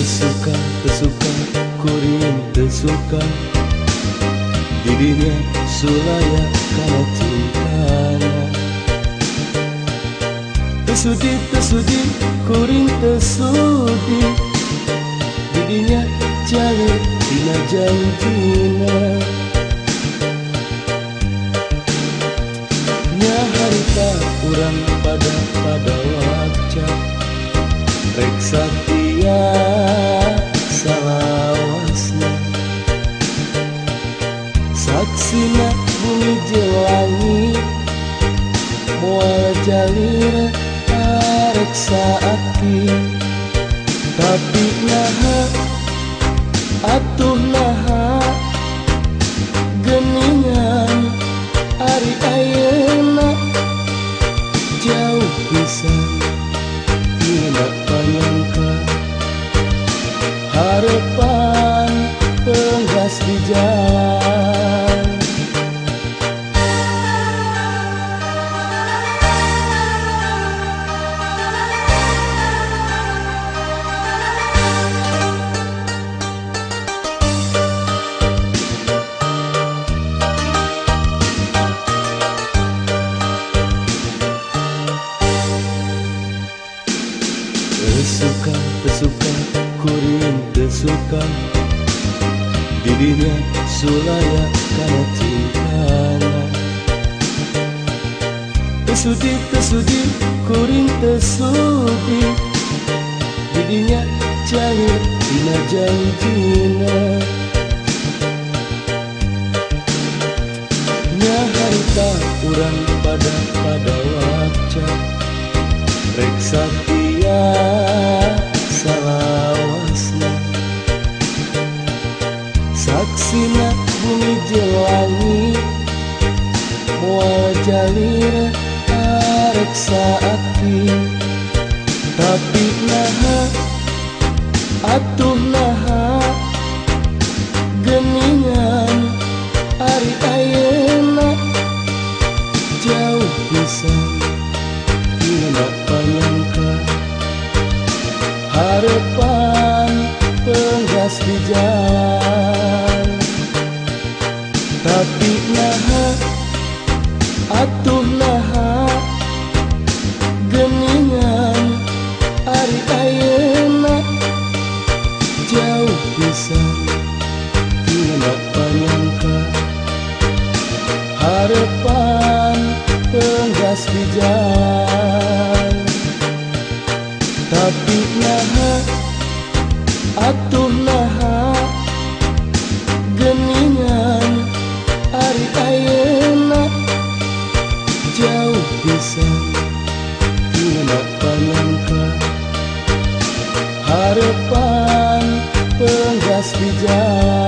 Suka suka kuring teu suka didinya sulaya kana cintana. Teu sudi kuring teu sudi didinya jalur tina janjina. Nya harita urang pada waca rek satia salawasna. Saksina bumi jeung langit moal jalira arek saaki. Tapi naha atuh naha geuningan ari ayeuna jauh pisan tina panyangka. Harapan penggas di jalan. Suka kuring teu suka didinya sulaya kana cintana. Teu sudi kuring teu sudi didinya jalur tina janjina. Nya harita urang pada waca rek satia salawasna. Saksina bumi jeung langit moal jalira arek saaki. Tapi naha atuh naha geuningan ari ayeuna jauh pisan tina panyangka. Harapan penggas di jalan. Tapi naha atuh naha geuningan ari ayeuna jauh pisan tina panyangka. Harapan penggas di jalan. Tapi naha atuh naha geuningan ari ayeuna jauh pisan tina panyangka. Harapan penggas di jalan.